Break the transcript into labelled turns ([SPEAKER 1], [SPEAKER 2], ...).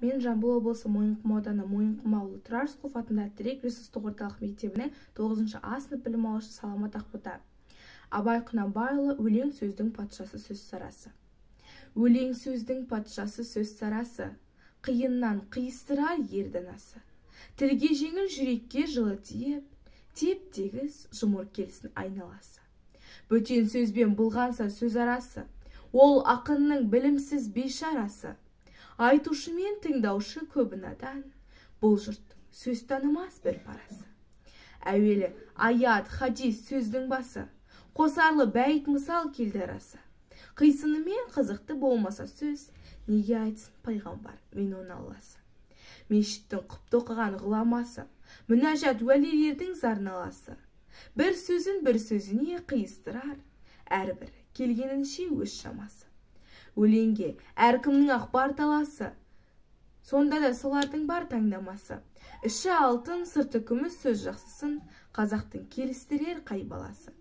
[SPEAKER 1] Мен Жамбыл облысы Мойынқұм ауданы Мойынқұм ауылы Тұрар Рысқұлов атындағы Тірек ресурстық орталық мектебінің 9 А сынып білім алушы Саламат Ақбота. Абай Құнанбайұлы «Өлең сөздің патшасы, сөз сарасы». Өлең сөздің патшасы, сөз сарасы, қиыннан қиыстырар ер данасы. Тілге жеңіл, жүрекке жылы тиіп, теп-тегіс жұмыр келсін айналасы. Бөтен сөзбен бұлғанса сөз арасы, ол ақынның білімсіз бейшарасы. Айтушы мен тыңдаушы көбі надан, бұл жұрттың сөз танымас бір парасы. Әуелі аят, хадис сөздің басы, қосарлы бәйт мысал келді арасы. Қисынымен қызықты болмаса сөз, неге айтсын пайғамбар мен оны Алласы. Мешіттің құпты оқыған ғұламасы, мінәжат уәлилердің зарналасы. Бір сөзін бір сөзіне қиыстырар, әрбір келгенінше өз шамасы. Өлеңге әркімнің ақ бар таласы, сонда да солардың бар таңдамасы. Іші алтын, сырты күміс сөз жақсысын, қазақтың келістірер қай баласы.